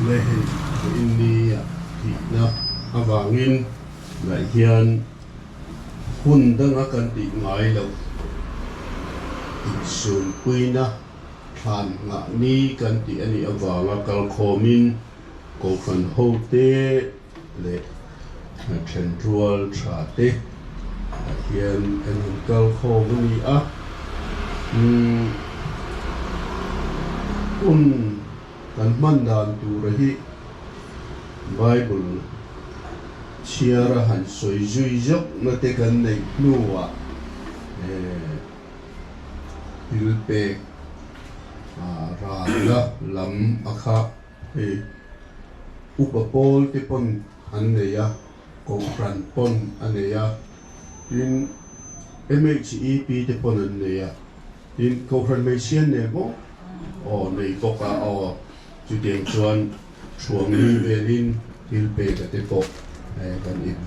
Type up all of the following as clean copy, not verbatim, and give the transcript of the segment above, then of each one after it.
Le hei vawiin ah thihna avangin ngaih hian hun danga kan tih ngai loh insunpuina thlan nghah ni kan tih a nih avanga kalkhawmin Kohhran hote leh thenrual tha te ah hian kan in kal khawm a ni a, umm hun kan hman dan tura hi Bible chhiar a han sawi zui zawk na te kan neih hnuah eh thil pek ah ralna lam a kha. Hei upa pawl te pawn an nei a, kohhran pawn a nei a, tin MHEP te pawn an nei a, tin kohhran hmeichhia an nei bawk aw nei bawk a aw chutiang chuan thuangli velin thil pek a te pawh kan in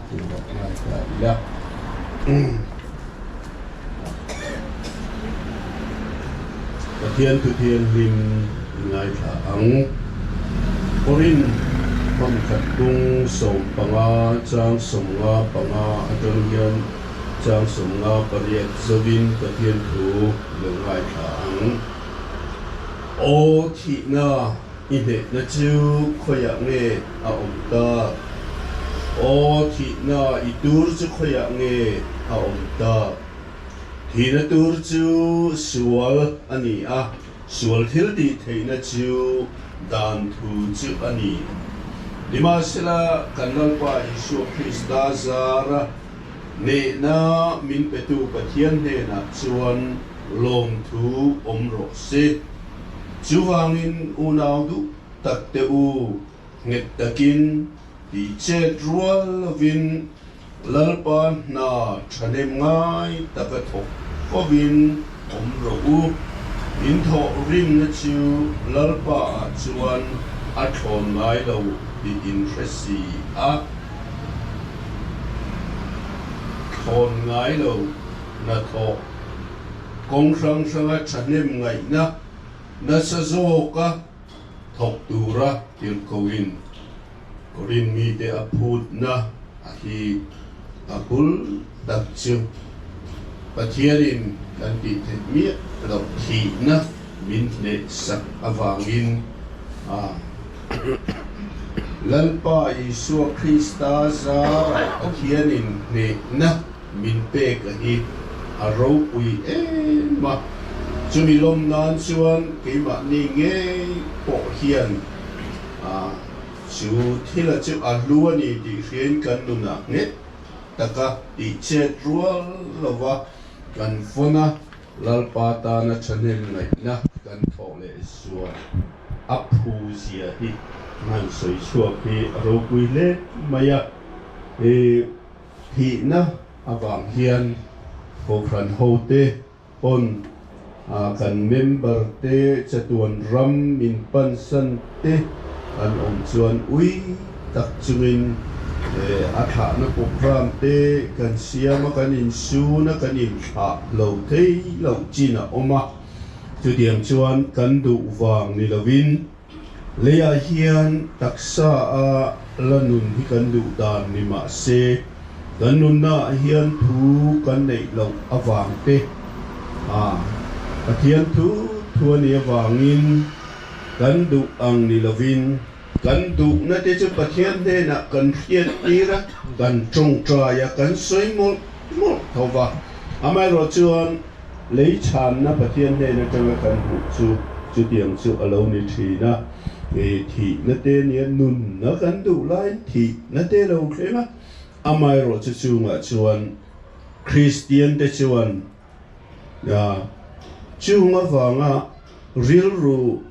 tur a ngai ta ila. Pathian Thuthianghlim i ngaithla ang. Korin pangkhat tung 15 chang 55 atang hian chang 58 zovin Pathian thu lo ngaithla ang. Aw thihna i hnehna chu khawiah nge a awm tak? Aw thihna i tur chu khawiah nge a awm tak? Thihna tur chu sual a ni a, sual thil tih theihna chu dan thu chu a ni. Nimahsela, kan Lalpa Isua Krista zara hnehna min petu Pathian hnenah chuan lawmthu awm rawh se. Chuvangin unau duh tak te u, nghet takin tih chet rual lovin Lalpa hna thahnem ngai taka thawk fovin awm rawh u. In thawh rimna chu Lalpa ah chuan a thlawn ngai lo tih in hre si a. Thlawn ngai lo hnathawh kawng hrang hranga thahnem ngaihna nasa zawka thawk tura tirhkohin Korin mite a phutna a hi a bul tak chu Pathianin kan tih theih miah loh thihna min hneh sak avangin a Lalpa Isua Krista zarah Pathianin hnehna min pek a hi a ropui em a, chumi lawm nan chuan keimahni ngei pawh hian a chu thila chu a hlu a ni tih hriain kan nunah nghet taka tih chet rual lova kan vawn a, Lalpa tana thahnem ngaihna kan thawh leh zual a phu zia hi han sawi chhuak hi a ropui hle mai a. Thihna avang hian Kohhran hote pawn kan member te chatuan ram min pansan te an awm chuan ui tak chungin a thlahna programme te kan siam a, kan insun a, kan inthlah lo thei loh chin a awm a. Chutiang chuan kan duh vang ni lovin Leiah hian taksa a la nun hi kan duh dan ni mah se, kan nunnaah hian thu kan neih loh avang te, a Pathian thu thu a nih avangin kan duh ang ni lovin kan duhna te chu Pathian hnenah kan hriat tir a, kan tawngtai a, kan sawi mawlh mawlh tho va. Amaherawh chuan Lei chhanna Pathian hnen atanga kan hmuh chu chutiang chu a lo ni thin a, thihna te nia nunna kan duh laiin thihna te lo thleng a, amaherawh chu chungah chuan Kristian te chuan chung avanga rilru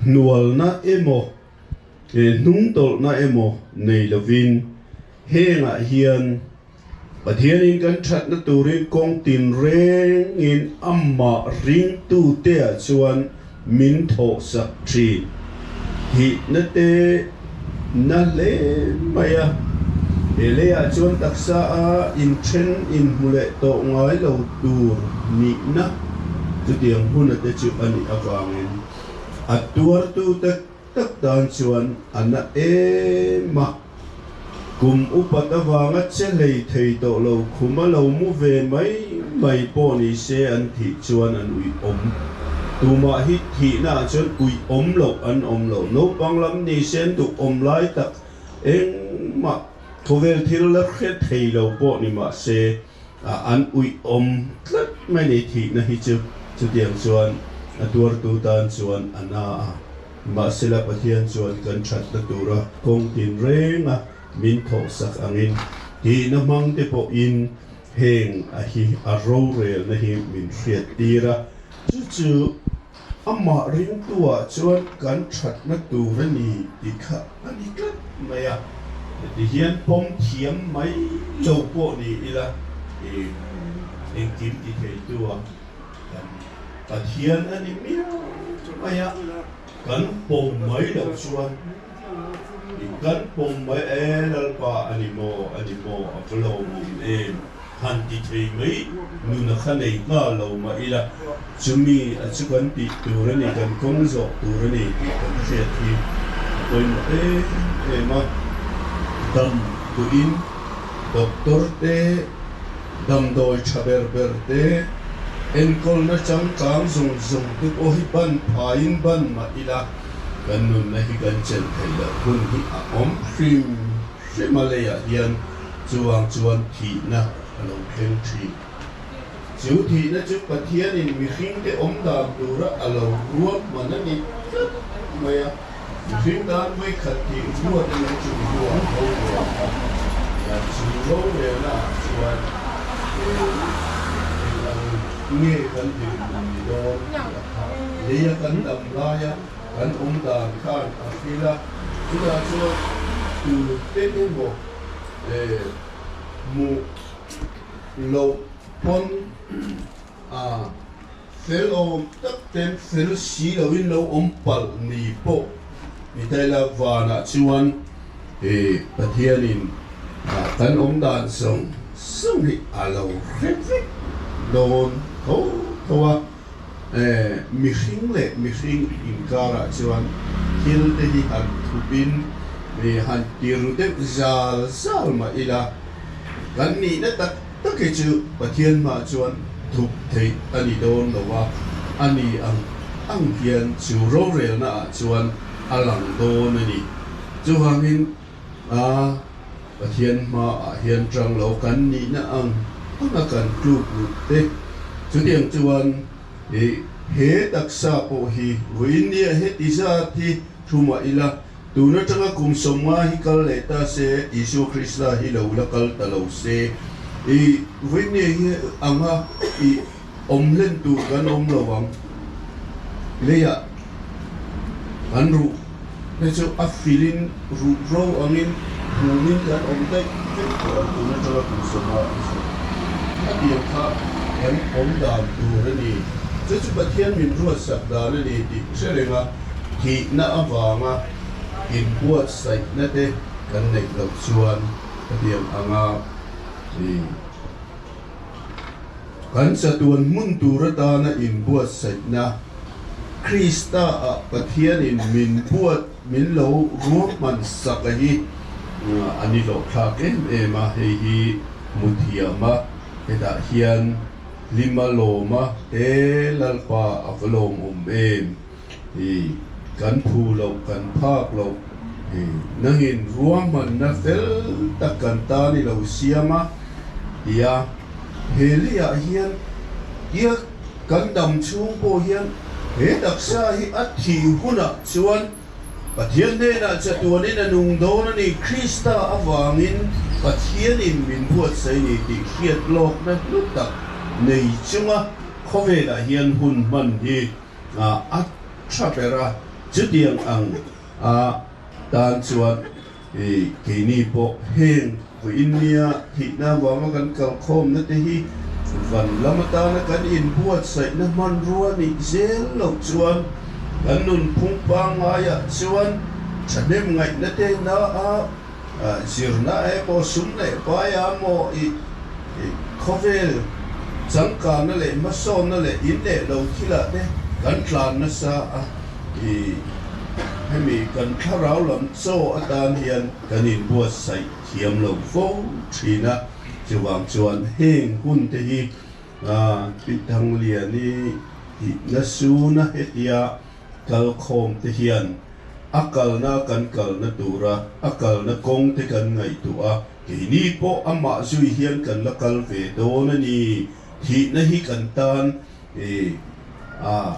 hnualna emaw hnungtawlhna emaw nei lovin hengah hian. Pathianin kan thatna turin kawng tinrengin amah ringtuteah chuan min thawhsak thin. Thihna te na hle mai a, he leiah chuan taksa a inthen inhmu leh tawh ngai lo tur nihna chutiang huna te chu a nih avangin a tuartu tak tak tan chuan a na em a. Kum upat avanga che hlei thei tawh lo khum a lo mu ve mai mai pawh ni se an thih chuan an uih awm. Tumah hi thihna ah chuan uih awm loh an awm lo. Naupang lam ni se an duh awm lai tak engmah khawvel thil la hre thei lo pawh ni mah se an uih awm tlat mai ni thihna hi chu chutiang chuan a tuartu tan chuan a na a. Mahsela Pathian chuan kan thatna tura kawng tinrenga min thawhsak angin tihna hmang te pawhin heng a hi a rorelna hi min hriattir a, chu chu amah ringtuah chuan kan thatna tur a ni tih kha a ni tlat mai a, heti hian pawm thiam mai lo pawh ni ila engkim ti theitu a kan Pathian a ni miau mai a, kan pawm mai loh chuan kan pawm mai e Lalpa a ni maw, a ni maw, a va lawmawm em han ti thei mai nuna kha nei nghal lo mah ila chumi a chu kan tih tur a ni, kan kawng zawh tur a ni tih kan hriat hi a pawimawh em em a, dam duhin doctor te Damdawi tha ber ber te, enkawlna changkang zawng zawng te pawh hi ban phaiin ban mah ila, kan nunna hi kan chelh theih loh hun hi a awm hrim hrim a leiah hian chuvang chuan thihna a lo thleng thin. Chu thihna chu Pathianin mihringte awm dan tura a lo ruahman a ni tlat mai a. Mihring tan vawikhat tih ruat a lo chung hnuah rorel a chu rorelna ah chuan eng ang nge kan dinhmun ni dawn tih a kha leia kan dam laia kan awm dan khan a hril a, chutah chuan tu te emaw hmuh loh pawn a Fel awm tak ten fel si loin lo awm palh ni pawh ni ta ila vanah chuan Pathianin kan awm dan zawng zawng hi a lo hre vek dawn tho tho a, mihring leh mihring inkarah chuan thil te hi han thupin han tiru deuh zal zal mah ila kan nihna tak Tak hi chu Pathian hmah chuan thup theih a ni dawn lo a, a ni ang ang hian chu rorelna ah chuan a lang dawn a ni. Chuvangin a Pathian hma ah hian tang lo kan nihna ang ang a kan tluk lut te. Chutiang chuan i he taksa pawh hi vawiin nia heti zat hi thu mah ila, Tun atanga kum 50 hi kal leh ta se, Isua Krista hi lo la kal ta lo se, i vawinia hi anga i awm hlen tur kan awm lo ang. Leiah kan ruh te chu a filin ruh ro angin humin kan awm daih vek tawh ang tun atanga kum 50 hi chu. A tiang kha kan awm dan tur a ni. Chu chu Pathian min ruatsak dan a ni tih hre reng a. Thihna avanga inbuatsaihna te kan neih loh chuan hetiang anga kan chatuan hmun tur atana inbuatsaihna Krista-ah Pathianin min buat min lo ruahman sak a hi a ni hlawhthlak em em a, hei hi hmu thiam a, hetah hian Hlima lawma he Lalpa a va lawmawm em? I kan phu loh, kan phak loh, i nangin ruahmanna fel tak kan tan i lo siam a, tia he leiah hian tia kan dam chhung pawh hian he taksa hi a thih hunah chuan Pathian hnenah chatuanin a nung dawn a ni, Krista avangin Pathianin min buatsaih ni tih hriat lawkna hlu tak nei chunga khawvelah hian hun hman hi a tha ber a, chutiang ang a tan chuan. I keini pawh heng vawiin nia thihna avanga kan kalkhawmna te hi van lam atana kan inbuatsaihna hmanrua nih zel loh chuan kan nunphung pangngaiah chuan thahnem ngaihna te na a zirna emaw sum leh paia maw i khawvel changkanna leh hmasawnna leh in leh lo thilah te kan tlan nasa a. I hemi kan thlarau lam chaw atan hian kan inbuatsaih thiam lo fo thin a, chuvang chuan heng hun te hi Pi Thangliani tihna suna hetia kalkhawm te hian a kalna kan kalna tura a kalna kawng te kan ngaihtuah a, keini pawh amah zui hian kan la kal ve dawn a ni, thihna hi kan tan I a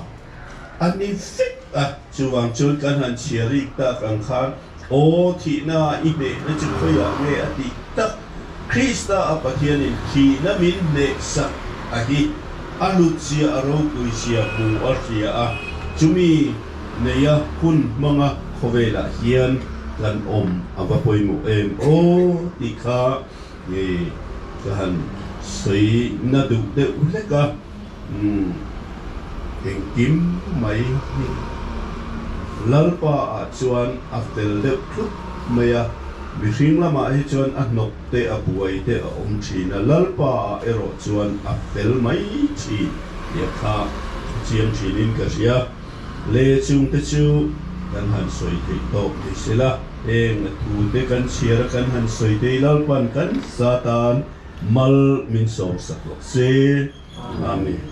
a ni vek a, chuvang chuan kan han chhiar rik tak ang khan, Aw thihna i hnehna chu khawiah nge a tih tak? Krista a Pathianin thihna min hnehsak a hi a hlutzia a ropuizia hmu a hria a, chumi neia hun hmanga khawvelah hian kan awm a va pawimawh em aw tih kha Nge ka han sawi na duh deuh hlek a, umm engkim mai hi Lalpa ah chuan a fel deuh thlup mai a, mihring lamah hi chuan a hnawk te a buai te a awm thin a, Lalpa ah erawh chuan a fel mai thin tih a kha chiang thinin ka hria. Le chungte chu kan han sawi theih tawk ni sela. Heng a thute kan chhiar a kan han sawi te i Lalpan kan Satan mal min sawm sak rawh se. Amen.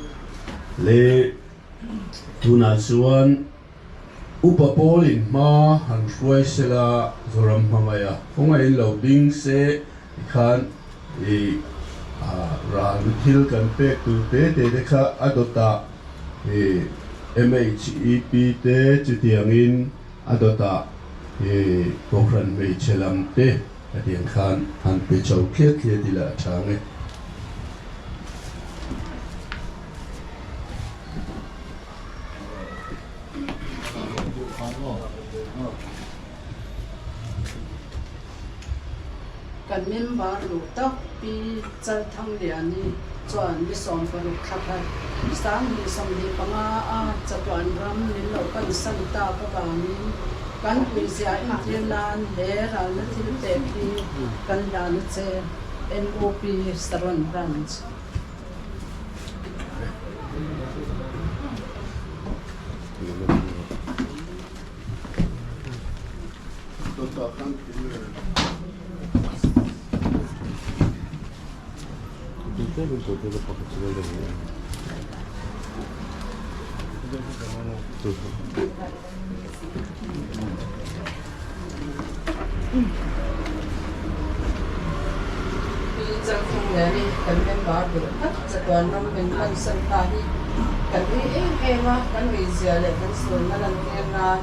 Le tunah chuan Upa Paulin hma han hruai sela Zoram hmangaih a khawngaihin lo ding se tikhan i ralna thil kan pek tur te te te kha a dawtah i MHEP te chutiangin A dawtah i Kohhran hmeichhe lam te hetiang khan han pe chho thliat thliat ila a tha nge. Kan member luh tak Pi Chalthangliani chuan ni 16 thla khat 2025 a chatuan ram min lo pansan tak avangin kan puizia entir nan he ralna thil pek hi kan hlan a che, MOP Saron Branch. Pi Chalthungliani kan member duh tak chatuan ram min hmansan ta hi kan ui em em a, kan uizia leh kan sualna lantir nan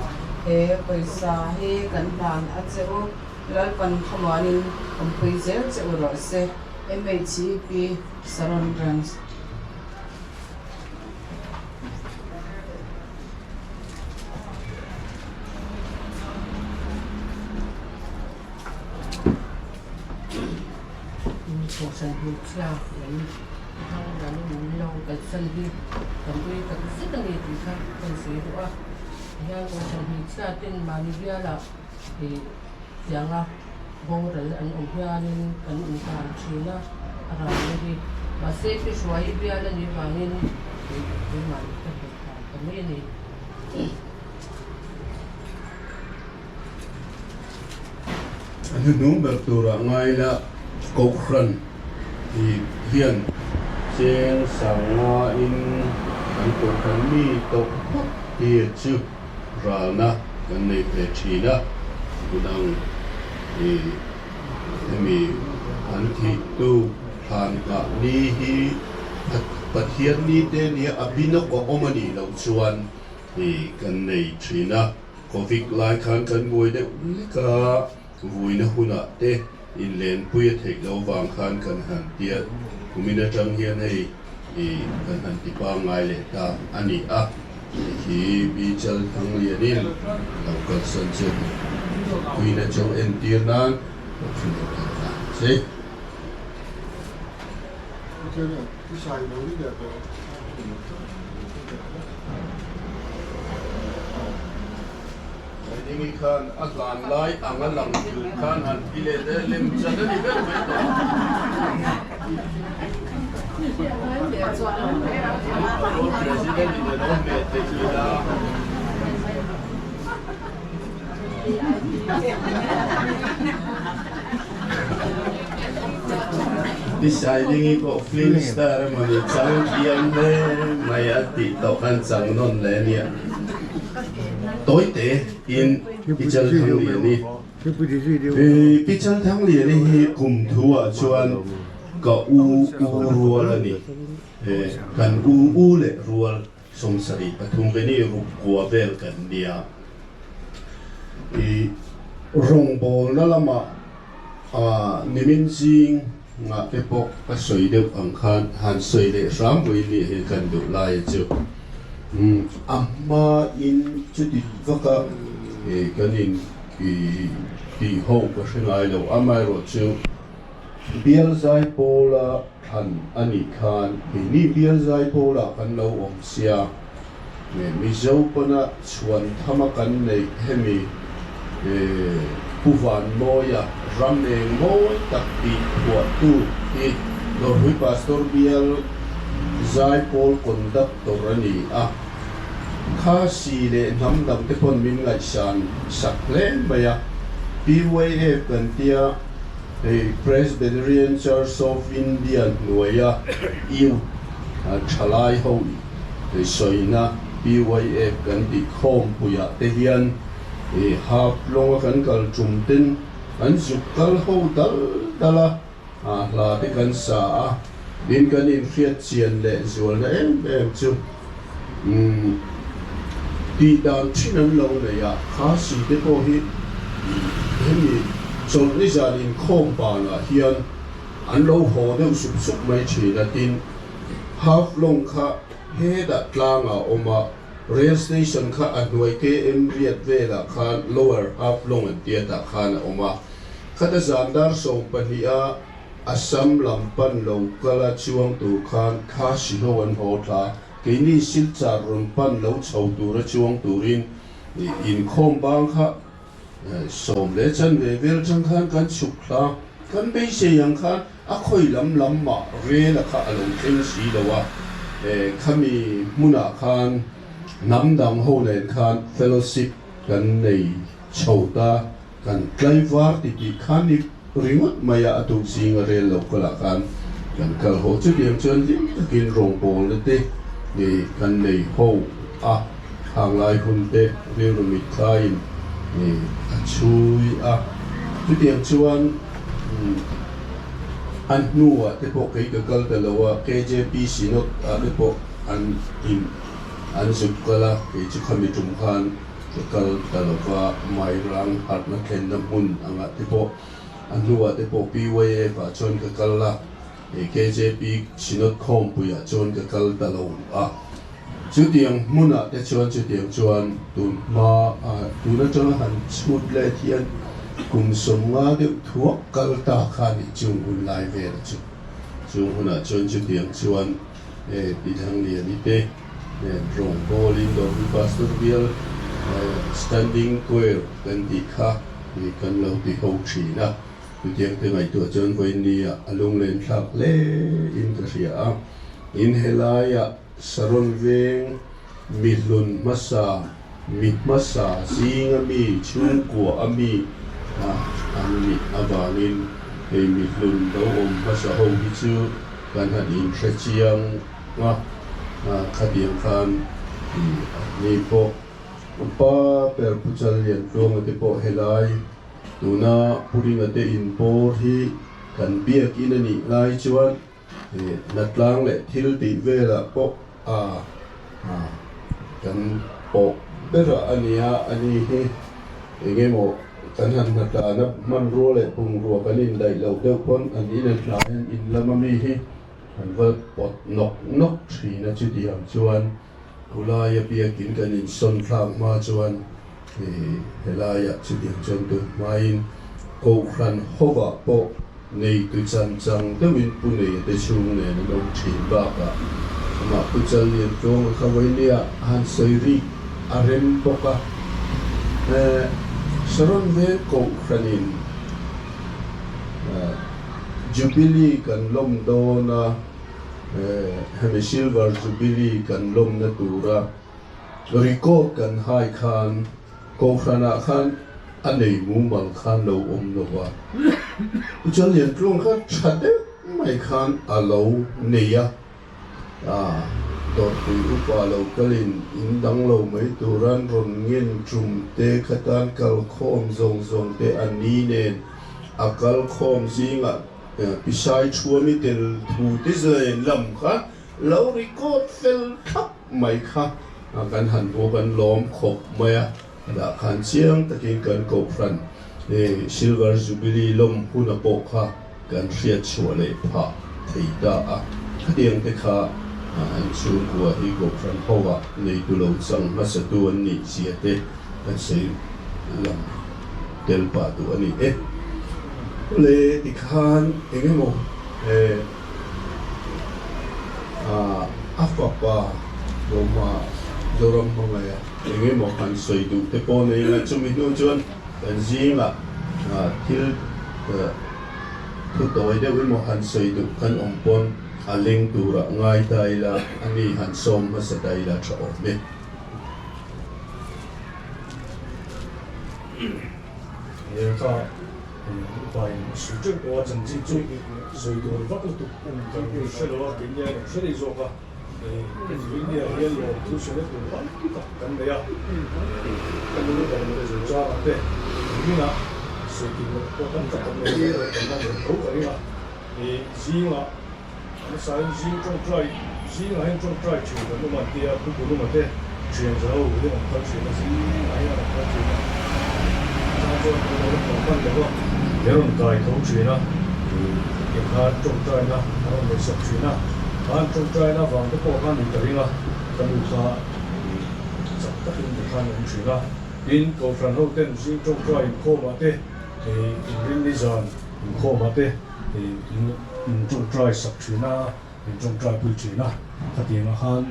he pawisa hi kan hlan a che u. Lalpan khamuanin awmpui zel che u rawh se. MHEP Saron Branch. Kohhran hmeichhia lam thang lam min lo kalsan hi kan ui tak zet a ni tih kha ka insawi duh a. Tihian kohhran hmeichhia ten mahni bialah ih tianga boral an awm hianin kan intan thin a, a ralna hi. Mahse pi hruai bial a nih vangin ih keimah ka hmu thar ta mai a ni. A hnuhnung ber turah ngai la Kohhran tih hian cheng sangngaiin kan Kohhran mi tawh phawt tir chu ralna kan nei ve thin a, tunang i hemi an thihtu thlan kah ni hi Pathian ni te nia a binawk a awm a nih loh chuan i kan nei thin a. Covid lai khan kan buai deuh lek a, vuina hunah te inlenpui a theih loh vang khan kan han tia kumin atang hian hei i kan han ti pangngai leh ta a ni a, hei hi Bichal Thanglianin lo kalsan che a ni. Uina chu entir nan Kohhran lo kal ta ang che. Saidingi khan a hlan lai ang a lang tur khan han ti leh te lem chan a ni ber mai tawh. President in a lo hmeh theih ila. Pi Saidingi pawh film star emaw ni chang thiam hle mai a tih tawh khan chang nawn leh a nia. Tawite in Pi Chalthangliani Pi Chalthangliani hi kum thu ah chuan ka u u rual a ni. Kan u u leh rual. 73 veni ruk kua vel kan nia. I rawngbawlna lamah nimin zing ngah te pawh ka sawi deuh ang khan han sawi leh hram vawiin ni hi kan duh lai chu a hma in chuti vaka kan in tih ho ka hre ngai lo amaherawhchu Bial Zaipawla thlan a nih khan keini Bial Zaipawlah kan lo awm sia, Mizo pawna chhuan thama kan neih hemi Pu Vanmawia ram eng mawi tak tih phuahtu hi Dawrhui Pastor Bial Zaipawl Conductor a ni a, Khasi leh hnam dangte pawn min ngaihsan sak hle mai a, PYF kan tia. Hei Presbyterian Church of India hnuaia Youth thalai ho sawina PYF kan tih khawmpuiah te hian hap lawnga kan kal tum ten kan zuk kal ho dal dal a, hla te kan sa a, tin kan inhriat chian leh zualna em em chu tih dan thin an lo nei a, Khasi te pawh hi hemi chawlhni zan inkhawm banah hian an lo haw deuh sup sup mai thin a, tin Haflong kha hetah tlangah a awm a, rail station kha a hnuai KM riat velah khan Lower Haflong an tia tah khan a awm a, khata zan dar 12 a Assam lam pan lo kal a chuang tur khan Khasi ho an haw thla. Keini Silchar rawn pan lo chho tura chuang turin inkhawm bang kha sawm leh chan ve vel tang khan kan chhuk thla. Kan beisei ang khan a khawi lam lam mah rel a kha a lo thleng si lo a, khami hmunah khan hnam dang ho nen khan fellowship kan nei chho ta. Kan tlaivar titih khan ni ringawt mai a, a tuk zinga rel lo kalah khan kan kal haw. Chutiang chuan hlim takin rawngbawlna te kan nei ho a, hanglai hun te rilru mitthlaiin a chhui a. Chutiang chuan a hnuah te pawh kei ka kal ta lo a, KJP Synod ah te pawh an in an zuk kal a, kei chu khami tum khan Ka kal ta lo va, Mairang harhna thlenna hmun angah te pawh a hnuah te pawh PYF ah chuan ka kal a, KJP Synod khawmpuiah chuan ka kal ta lo a. Chutiang hmunah te chuan chutiang chuan tun hma tun atanga han chhut let hian kum 50 deuh thuak kal ta kha a nih chung hun lai vel chu. Chung hunah chuan chutiang chuan Pi Thangliani te Rawngbawlin Dawrpui Pastor Bial Standing Choir kan tih kha kan lo ti ho thin a, chutiang te ngaihtuah chuan vawiin a lunglen thlak hle in ka hria a. In helaiah Saron veng mihlun hmasa, mi hmasa zinga mi chhungkua a mi an nih avangin hei mihlun lo awm hmasa ho hi chu kan han inhre chiang a, khatiang khan ni pawh pa ber Pu Challiantluanga te pawh helai tuna Pu Ringa te inbawr hi kan biakin a nih lai chuan hnatlang leh thil tih velah pawh a kan pawh berah a nia, a ni hi engemaw kan han hnatlana hmanrua leh bungrua kan indaih loh deuh pawn an inenhlai an inlam a mi hi. Kan va pawt nawk nawk thin a, chutiang chuan khulaia biakin kan insawn thlak hma chuan Helaiah chutiang chuan tun hmain Kohhran hovah pawh neitu chan chang deuhin Pu Neia te chhung nen an awm thin bakah amah Pu Challian Tluanga kha vawinia a han sawi rik a rem bawk a. Saron Veng Kohhranin Jubilee kan lawm dawn a, hemi Silver Jubilee kan lawmna tura Record kan hai khan Kohhranah khan a nei mumal khan lo awm lo a, chuan Liantlung kha tha deuh mai khan a lo nei a, Dawrpui upa lo kalin in dang lo mai turan rawn ngen tum te khatan kal khawm zawng zawng te a ni nen a kal khawm zingah Pisai Thuami tel thu te zen lam kha Lo record fel thlap mai kha kan han hmu kan lawm khawp mai a, dah khan chiang takin kan Kohhran Silver Jubilee lawm huna pawh kha kan hriat chhuah leh phah thei ta a, khatiang te kha an chhungkua hi Kohhran ho ah neitu lo chang hmasatu an nih zia te kan sawi lang tel pah duh a ni e. Le tikhan eng emaw A fapa Roma Zoram hmangaih a, eng emaw han sawi duh te pawh nei ila chumi hnu chuan kan zingah thil thu tawi deuh emaw han sawi duh kan awm pawn a leng turah ngai ta ila a ni han sawm hmasa ta ila tha awm e. Upain a sawi teuh tawh a, chanchin chu sawi tur vak lutuk kan hre lo a, keini hian kan hre rih zawk a, India hian lawmthu sawi tur tam tak kan nei a, ka nu dam leh chungchang te engmingah sawi kim loh pawh tam tak kan nei a, kan la nei tho ka ring a, zingah a hmasain zing tawngtai zingah hian tawngtai thin kan awm a an tia, Pu Pulunga te thian za ho hian an kal thin a, zingah hian an kal thin a, chang chuan kan lo la tawh hman lo a, he rawn kai tho thin a, eng khan tawngtaina a rawn ngaihsak thin a, khan tawngtaina vang te pawh khan ni ka ring a, ka nu kha chak takin ti khan a awm thin a, tin Kohhran ho ten zing tawngtai inkhawmah te, inrinni zan inkhawmah te, In tawngtai sak thin a, in tawngtai pui thin a, khatiangah khan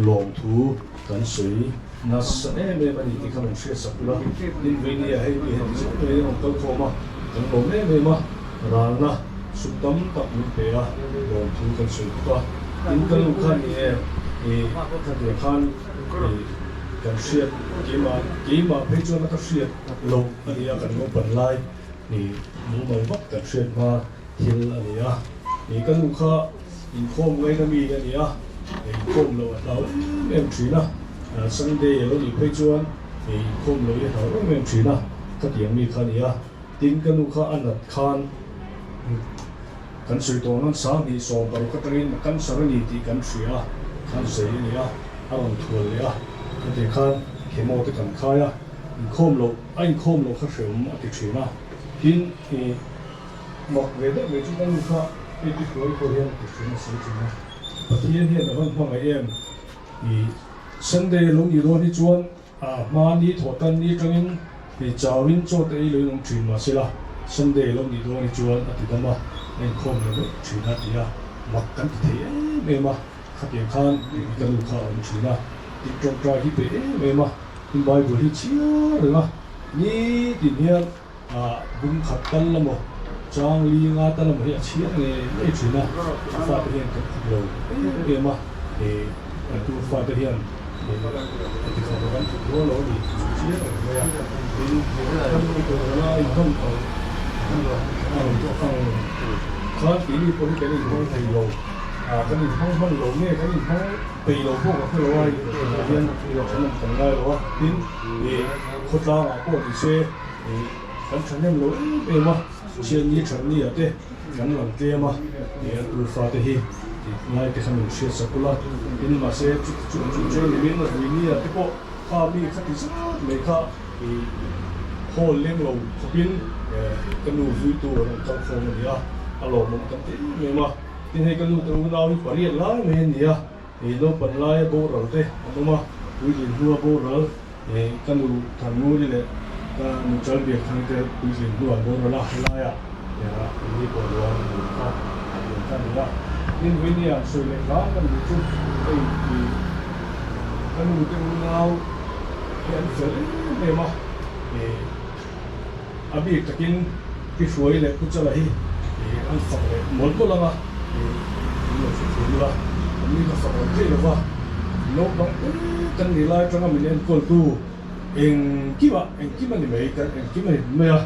lawmthu kan sawi nasa em em a ni tih kha min hriat sak ula. Tin, Veinia hei mi heti zawk mai a rawn kal khawm a, kan lawm em em a, ralna sum tam tak min pe a, lawmthu kan sawi bawk a. Tin, ka nu khan ni e, khatiang khan kan hriat keimah keimah phei chuan a ka hriat loh a ni a, kan naupan lai. Ih mumal vak kan hriat hma thil a ni a, ih ka nu kha inkhawm ngaina mi a ni a, inkhawm loh a hlau em em thin a, Sunday a lo nih phei chuan ih inkhawm loh hi a hlau em em thin a, ka tiang mi kha a ni a, tin ka nu kha a nat khan kan sawi tawh nan 2016 atangin a cancer a ni tih kan hria a, khan zei a ni a, a rawn thual leh a, hetiang khan chemo te kan khai a, inkhawm loh. A inkhawm loh kha hreawm a ti thin a, tin i mak ve deuh mai chu ka nu kha hei ti hruai pawh hian a ti thin a sawi thin a, Pathian hian a van hmangaih em? I Sunday lo nih dawn hi chuan a hma ni thawh tan ni atangin i chauin chaw te ei loin awm thin mahsela Sunday lo nih dawn hi chuan a ti dam a, a inkhawm leh mai thin a ti a, mak kan ti thei em em a, khatiang khan ka nu kha a awm thin a, tin tawngtai hi pe em em a. Tin Bible hi chhiar reng a, nitin hian bung khat tal emaw, chang li nga tal emaw hi a chhiar ngei ngei thin a, a fate hian kan khawp lo em em a, kan tu fate hian heti khawp a kan khawp rual lo a ni tih chu chiang reng mai a, tin kan nu tur anga inhawng ang a rawn ang khan keini pawh hi kan inhawng thei lo, kan inhawng hman lo nge kan inhawng. Peih lo pawh ka hre lo a, hei tunah hian kan awm kan ngai lo a, tin ih khawtlangah pawh ni se ih kan thahnem lo em em a, chhiatni thatni ah te kan lang tlem a, ih a tu fate hi ih ngai te kha min hriat sak ula, tin mahse chu chu chu chu nimin a vuini ah te pawh kha mi kha ti zat mai kha ih hall leng lo khawpin ka nu vuitu an rawn kal khawm a ni a, a lawmawm kan ti em em a. Tin hei ka nu te unau hi pariat lai mai a ni a, ih naupan laia boral te an awm a, puitlin hnua boral Ka nu Thannguri leh ka nu Chalbiak thang te puitlin hnuah boral a helaiah ni pawh luan a ni kha a pian kha a ni a. Tin, Winnie-a sawi leh hram ka nu chu hei ka nu te unau hi an fel em em a, a bik takin Pi Hruai leh Pu Chala hi an fak leh mawlh mawlh ang a, min lo hrethiam ula, an ni ka fak lo thei lo va, naupang te kan nih lai atanga min enkawltu engkimah engkim a ni mai, kan engkim a ni mai a.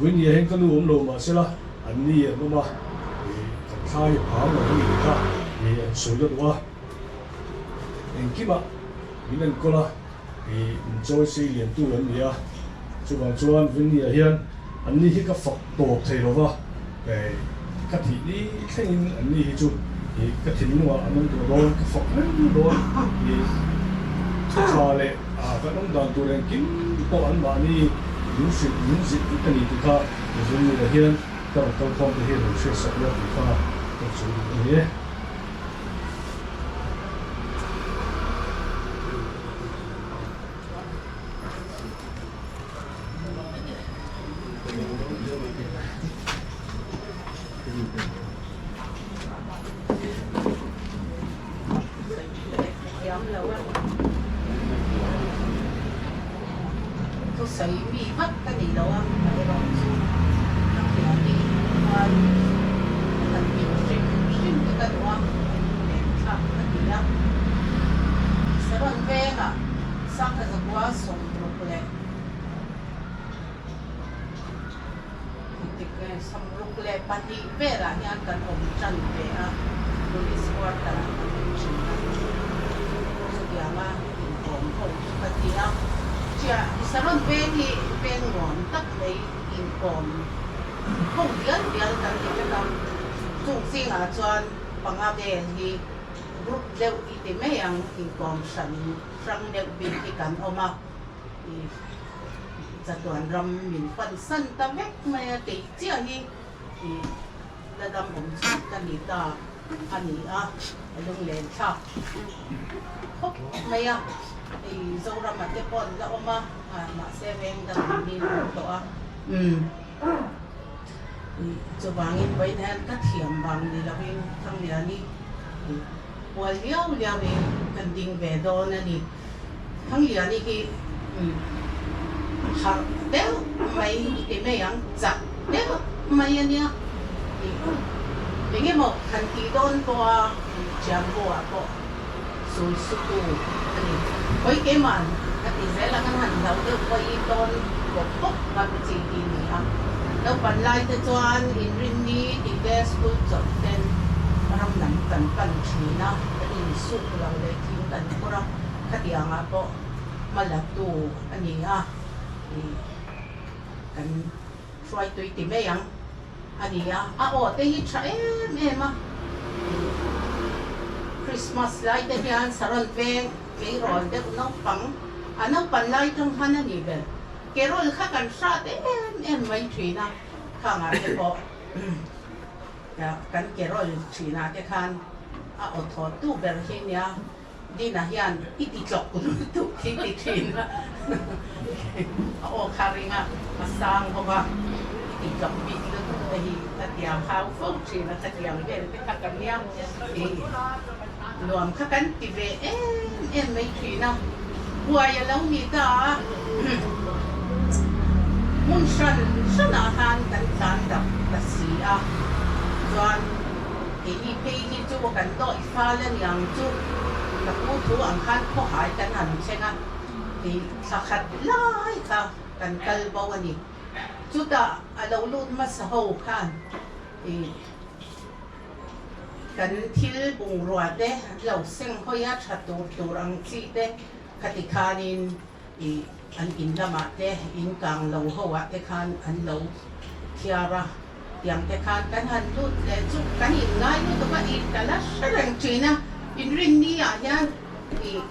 Winnie hian ka nu awm lo mahsela an ni an awm a, kan thla hi phang lo a ni tih kha an sawi ka duh a, engkimah min enkawl a, min chawi sei liantu an ni a, chuvang chuan Winnie-a hian an ni hi ka fak tawp thei lo va, ka thih ni thlengin an ni hi chu ka thinlungah an awm tawh dawn, ka fak reng dawn, thu tha leh kan awm dan tur engkim pawh anmahni min hrilh min zilh vek a ni tih kha Zungnula hian ka rawn kal khawm te hi rawn hriatsak ila tih kha ka sawi duh a ni e. Thusawi mi vak ka ni lo a, ka erawh chu ka thiam hi chuan kan min hrim hrim hi ka duh a, ka lunglen thlak ka ti a. Saron vengah Sangha Zakua 60 leh 62 velah hian kan awm tan ve a, Police quarter ah kan awm thin a, chutianga inkawm ho chu ka ti a, chiah Saron veng hi veng nuam tak mai inkawm ho dial dial kan ti vek a, chung zingah chuan panga vel hi group deuh i ti mai ang inkawm hran hrang deuh bik hi kan awm a. Chatuan ram min pan san ta vek mai a kei chiah hi ih la dam awm chhun ka ni ta a ni a, a lunglen thlak khawp mai a, hei Zorama te pawh an la awm a, mahse veng dang an ni lo tawh a, umm ih chuvangin vawiin hian ka thiam vang ni lovin Thangliani ih pual liau liauin kan ding ve dawn a ni. Thangliani hi harh deuh mai i ti mai ang, chak deuh mai a nia tih eng emaw han tih dawn pawha thiam buah pawh sawi sutu a ni. Khawi keima'n ka ti zel ang an han hlau deuh pawh i tawn pawp pawp ngam chi hi ni a. Naupan lai te chuan inrinni tih te school chawlh ten ram lam kan pan thin a, kan insuk lo leh thing kan phur a, khatiangah pawh hma la tu a ni a, ih kan hruaitui ti mai ang a ni a, a aw te hi tha em em a, ih Christmas lai te hian Saron veng tleirawl deuh naupang a naupan lai tang han a ni ber, Carol kha kan hrat em em mai thin a, khangah te pawh kan carol thinah te khan a aw thawt tu ber hi nia. Dina hian i ti tlawk lutuk hi ti thin a, a aw kha ring a, a sang bawk a, i ti tlawk bik lutuk te hi ka tiang hau fo thin a, khatiang vel te kha ka nia i nuam kha kan ti ve em em mai thin a, buai a lo ni ta a, hmun hran hranah khan kan tlan dak ta si a, chuan keini phei hi chu kan dawih Fal a niang chu ka pu thu ang khan khawhai kan han thleng a, tih thla khat lai kha kan kal bo a ni. Chutah a lo lut hmasa ho khan ih kan thil bungrua te an lo seng hawi a, tha tur tur ang chi te khati khanin ih an in lamah te in kang lo ho ah te khan an lo thiar a. Tiang te khan kan han lut leh chu kan in ngai lutuk a, ih ka la hre reng thin a, inrinni ah hian ih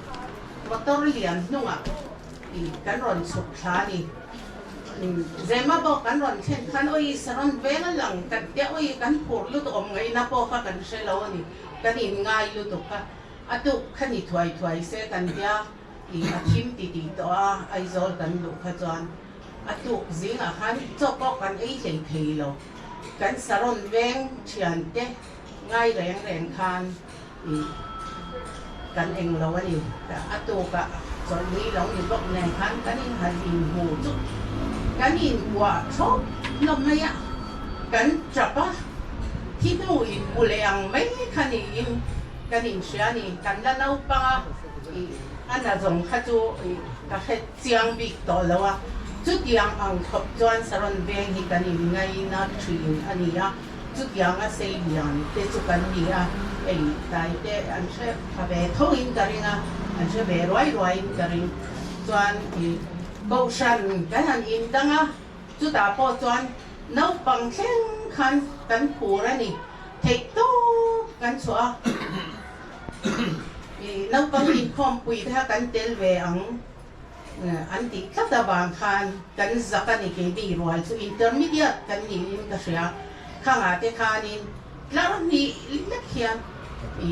motor lian hnungah ih kan rawn chhuk thla a ni. Zema pawh kan rawn thlen khan awi saron veng a lang kan tia awi kan phur lutuk awm ngaihna pawh kha kan hre lo a ni, kan in ngai lutuk a, a tuk kha ni thuai thuai se kan tia. I a thim ti tih tawh a, Aizawl kan luh kha chuan a tuk zingah khan chaw pawh kan ei hlei thei lo. Kan Saron veng thiante ngai reng reng khan i kan eng lo a ni. A tukah chawlhni lo ni bawk nen khan kan inhan inhmu chu kan inkuah thlawp hlawm mai a, kan tap a, thi hnu inhmu leh ang mai kha niin kan inhria a ni. Kan la naupang a. I a na zawng kha chu i ka hre chiang bik tawh lo a, chutiang ang khawp chuan Saron veng hi kan in ngaina thin a ni a, chutiang a sei lian te chu kan ni a, hei tlai te an hre tha ve tho in ka ring a, an hre ve ruai ruai in ka ring. Chuan i Kohhran kan han in dang a, chutah pawh chuan naupang thleng khan kan phur a ni, theih tawp kan chhuah a. I naupang inkhawmpui te kha kan tel ve ang an tih tlat avang khan kan zak a ni keini rual chu intermediate kan niin ka hria. Khangah te khanin tlar hnih lek hian i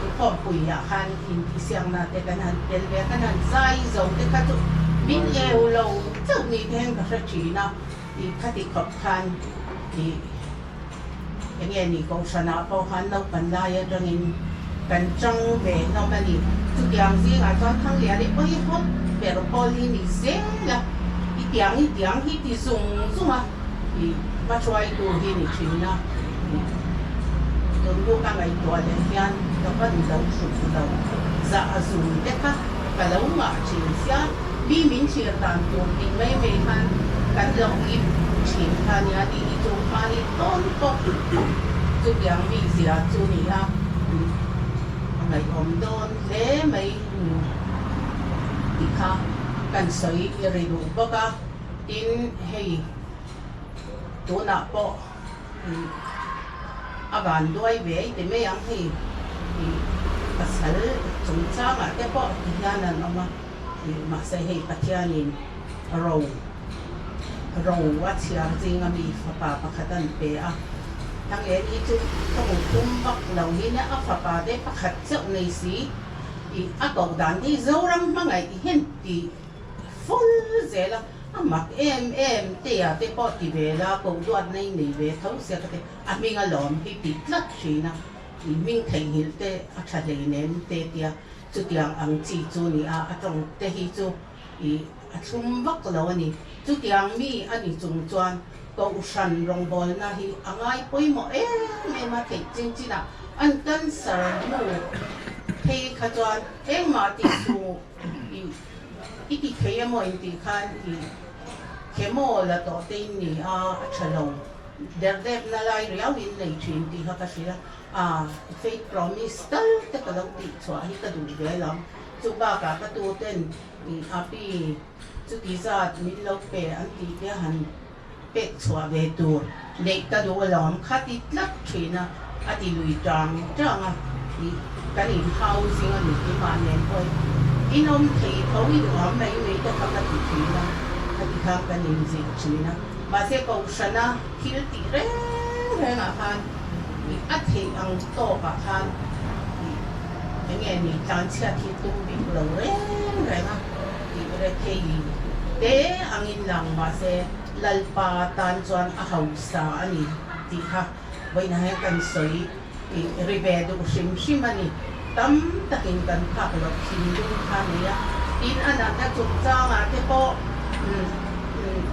inkhawmpuiah khan intihsiakna te kan han tel ve a, kan han zai zo te kha chu min eu lo chauh ni te hian ka hre thin a, i khati khawp khan i. Enge ni Kohhranah pawh khan naupan lai atangin kan chang ve hlawm a ni. Chutiang zingah chuan Thangliani pawh hi hawt ber pawl hi ni zel a, i tiang i tiang hi ti zung zung a, i hmahruaitu hi ni thin a. Tunhnu ka ngaihtuah leh hian ka van lo hruk lo, zah a zum te kha ka lo ngah thin sia, mi min thlir dan tur tih mai mai khan kan lo ip thin kha nia tih hi chu mahni tawn pawh chutiang mi zia chu ni a, a ngaihawm dawn hle mai tih kha kan sawi ri duh bawk a, tin hei tunah pawh. A van duai ve ti mai ang hei ih pasal chungchangah te pawh ti hian an awm a ih mahse hei Pathianin ro ro a chhiar zinga mi fapa pakhat an pe a Thanglian hi chu ka hmu tum vak lo hi nia a fapa te pakhat chauh nei si ih a koh dan hi Zoram hmangaih hian tih full zel a. A mak em em tea te pawh ti ve la, koh duat na i nei ve tho sia ka ti. A hming a lawm hi ti tlat thin a, i hming theihnghilh te a tha hleinem te tia chutiang ang chi chu ni a, a tawng te hi chu i a thlum vak lo a ni. Chutiang mi a ni chung chuan Kohhran rawngbawlna hi a ngai pawimawh em em a, theih chin chinah an cancer hnu phei kha chuan engmah tih suh i I ti thei emaw in tih khan i chemo la tawh te in ni a, a tha lo. Derdepna lai riau in nei thin tih kha ka hrilh a, a faith promise tal te ka lo tih chhuah hi ka duh ve lo. Chu bakah ka tu ten i api chuti zat min lo pe an tih te han pek chhuah ve tur neih ka duh alawm kha ti tlat thin a, a ti lui tang tang a, i kan in housing a ni keimah nen pawhin in awm thei tho i duham mai mai te kha ka ti thin a, khati khan kan in zilh thin a, mahse Kohhrana thil tih reng reng ah khan i a theih ang tawk ah khan i enge ni tlanchhiat hi tum bik lo reng reng a tih rethei te angin lang mahse Lalpa tan chuan a hausa a ni tih kha vawiinah hian kan sawi ri ve duh hrim hrim a ni. Tam takin kan phak loh thinlung kha a nei a, tin a natna chungchangah te pawh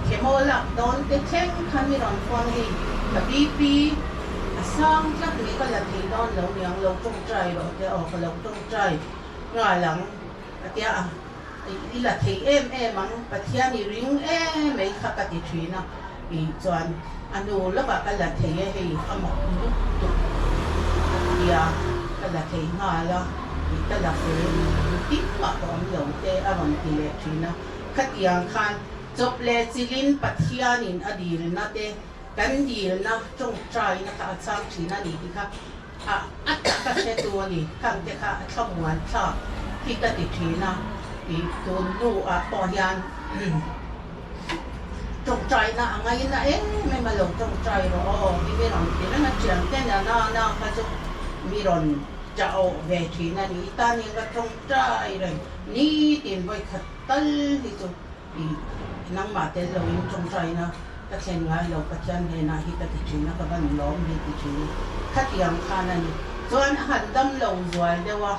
chemo lak dawn te thleng khan mi rawn phone hei ka BP a sang tlat mai ka la thei dawn lo niang lo tawngtai rawh te aw ka lo tawngtai nghal ang a tia a. I la thei em em ang, Pathian i ring em mai kha ka ti thin a, i chuan a nu lawkah ka la thei e hei a mak lutuk a tia ka la thei nghal a, i ka la fel engtin mah ka awm lo te a rawn ti leh thin a, khatiang khan chawp leh chilhin Pathianin a dilna te kan dilna tawngtaina kha a chhang thin a ni tih kha A a tak a hretu a ni. Khang te kha a thlamuan thlak hi ka ti thin a, i tun hnu ah pawh hian tawngtaina a ngaina em em a, lo tawngtai rawh aw hi mi rawn ti reng a, thian te na na na kha chu mi rawn. ṭah awh ve ṭhin a ni. I tan hian ka ṭawngṭai reng nitin vawikhat tal hi chu i nangmah tel loin ṭawngṭaina ka thlen ngai lo Pathian hnenah hi ka ti ṭhin a, ka van lawm hi ti ṭhin a, khatiang khan a ni. Chuan a han dam lo zual deuh a,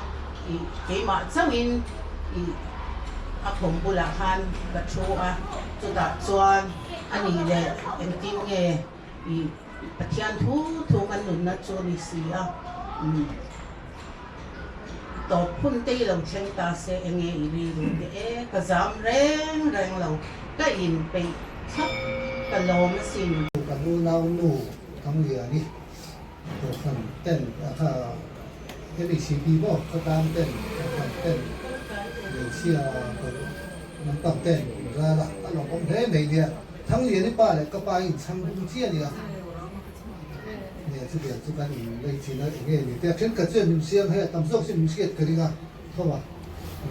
i keimah chauhin i a khum bulah khan ka ṭhu a, chutah chuan a nih leh engtin nge i Pathian thu thu kan nunna chu a ni si a, umm tawp hun te i lo thleng ta se enge i rilru te e ka zam reng reng lo ka inpeih thlap ka lawm asin. Kan unau nu Thangliani Kohhran ten kha MECP maw khawtlang ten Kohhran ten hmeichhia naupang ten ral a a lawmawm hle mai nia. Thangliani pa leh ka pa inchhang bum chiah nia. Nia chutiang chu kan in lei chin a enge ni te a thenkhat chuan min siam hei a tam zawk chu min hriat ka ring a tho a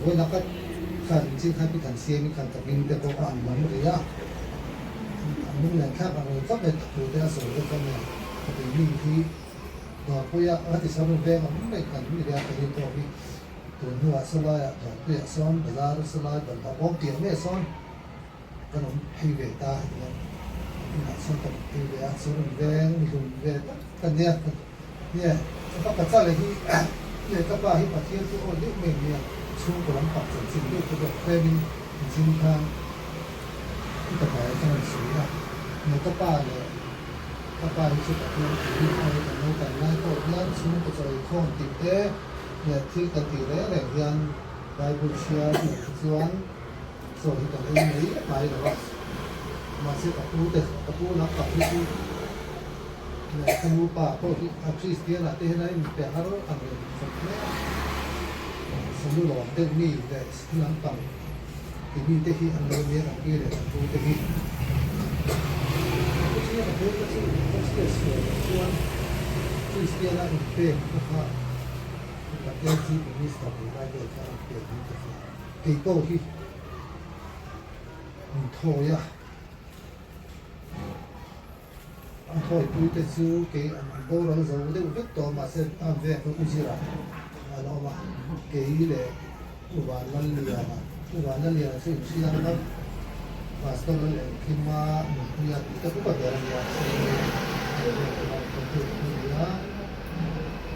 vawiin ka khan min chin khan pi than siam in khan ka hming te pawh a an lam rih a an lunglen thlak ang reng khawp mai thu te a sawi vek a nia ka tui mi hi Dawrpuia a ti sam veng ang mai kan ni ria ka hi pawh hi tun hnuah sawlaiah Dawrpuiah sawn bazar sawlai bawlhhlawh bawm piah mai sawn Kan awm phei ve ta hetiang inah sawn kan awm phei ve a, sawn rawn veng hlum ve tak ka nia nia ka pa ka chale hi leh ka pa hi Pathian chu aw deuh mai nia chhungkaw lam pang chanchin deuh te pawh tlemin zing khan i ka pai atang an sawi a nia ka pa leh ka pa hi chu Pathian tih hi awi kan lo kan lai pawh hian chhungkaw chaw eikhawm tih te leh thil kan tih reng reng hian Bible chhiar hmuh hi chuan Chaw hi kan ei mai mai lo a, mahse ka pu te, ka pu lam pang hi chu leh ka nu pa pawh hi a Kristian ah te hian a inpe har ang reng khawp hle a, salu lawm deuh mi leh salu lam pang ti mi te hi an lo nia kan pi leh kan pu te hi. Ka pu chu ka pu te chu ka hriat sual loh chuan Kristian a inpek kha kha Pathian Chief Minister nih lai vel kha a inpek hi ka hria. Kei pawh hi min thawi a, an thawipui te chu kei an boral zo deuh vek tawh mahse an vek a u zirah a la awm a, kei leh U Vanlalliana, U Vanlalliana chu inhria ang a, Pastor lal engkima nunpuia tih te upa ber a nia, a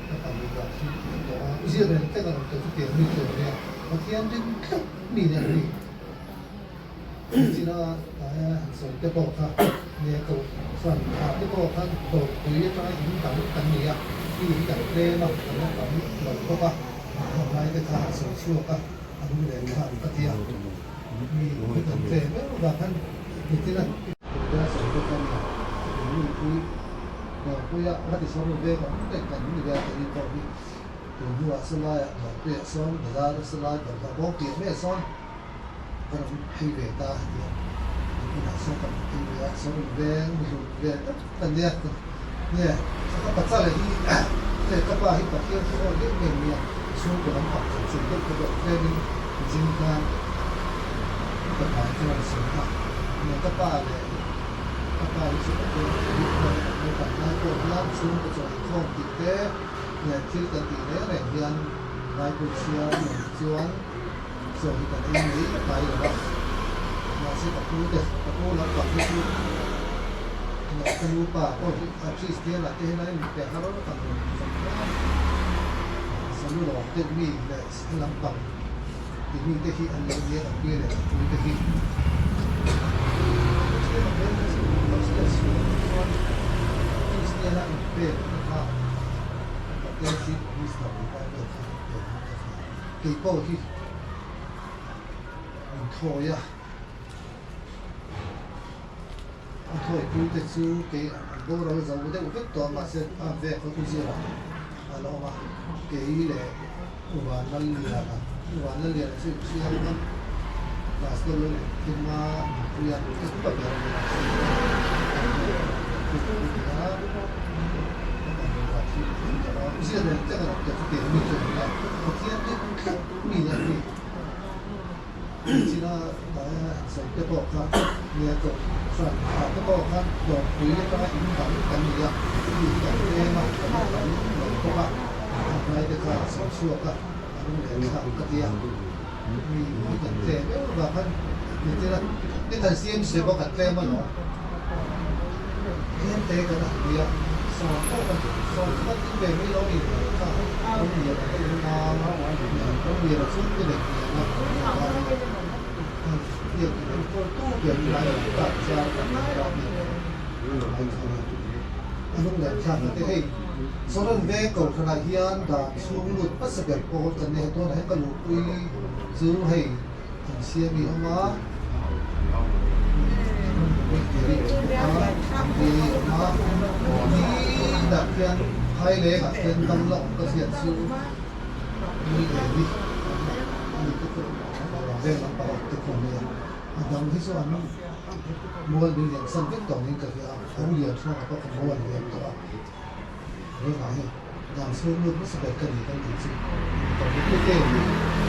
Ka pahnih ah thil tih tawh a, zir reng tek a rawn tawh chu tiang mi chu a nia, Pathian ring tlat mi nen a ni. China aia han sawi te pawh kha nia ko hran ah te pawh khan dawrpui atanga in dang kan ni a, mi in kan tlem a, kan la tam lo bawk a, a ngai te kha a sawi chhuak a, a lung len kha an ka ti a, mi hi kan tlem em avang khan nitin a. Tia sawi te kha nia, chutiang mi hi Dawrpuia a ti sawn veng ang reng kan ni ve a kei pawh hi tun hnuah sawlaiah Dawrpuiah sawn bazar sawlai bawlhhlawh bawm piah mai sawn kan awm phei ve ta hetiang kan inah sawn kan awm phei ve a sawn rawn veng hlum ve tak kan nia nia ka pa chale hi leh ka pa hi Pathian chu aw deuh mai nia chhungkaw lam pang chanchin deuh te pawh tlemin zing khan ka pai chuan a sawi a nia ka pa leh Ka pa hi chu Pathian a tih khawn a kan naupang lai pawh hian chhungkaw chaw eikhawm tih te leh thil kan tih reng reng hian Bible chhiar a nei chuan chaw hi kan ei mai mai lo a. Mahse ka pu te, ka pu lampang hi chu leh ka nu pa pawh hi a Kristian ah te hian a inpe har ang reng khawp hle a. Salu lawm deuh mi leh lampang Ti mi te hi an lo nia kan pi leh kan pu te hi. Kristiana inpek te kha Pathian Chief Minister nih lai vel kha an pek ang ka hria. Kei pawh hi min thawi a, an thawipui te chu kei an boral zo deuh vek tawh a mahse an vek a u zirah a la awm a, kei leh U Vanlalliana, U Vanlalliana chu inhria ang a, Pastor lal engkima nunpuia te upa ber a ni a, Zia nen te erawh te chu tiang mi chu a ni a, Pathian ring tlat mi a ni. China aia han sawi te pawh kha nia tawh hran ah te pawh khan dawrpui atanga in dang kan ni a, mi hi kan tlem a, kan la tam lo bawk a. lai te kha a sawi chhuak a, a lung leh thlak ka ti a. Mi mi kan tlem em avang khan entir a, ni khan CMC pawh kan tlem alawm. Tlem te kan han ti a, sawm pawh kan sawm chu kan tling ve mai lo ni kha Ramliana te unau Ramliana chu te leh Liana biak in enkawltu ber lai a awm ta zar kan nei a ni lai kha a ni. A lunglen thlak na te hei Soren veng kohhranah hian dan chhung lut hmasa ber pawl kan nei a tunah hian ka luhpui chu hei an siam i awm a ni dah khian Phailengah khian dam la awm ka hriat chu ni eng i ani te pawh veng lampang awm te pawh a nia a dang hi chu an mual min lian san vek tawh niin ka hria a ho lian hruangah pawh ka mual lian tawh a vengah hian dan chhung lut hmasa ber ka ni kan tih chu tawh hi tute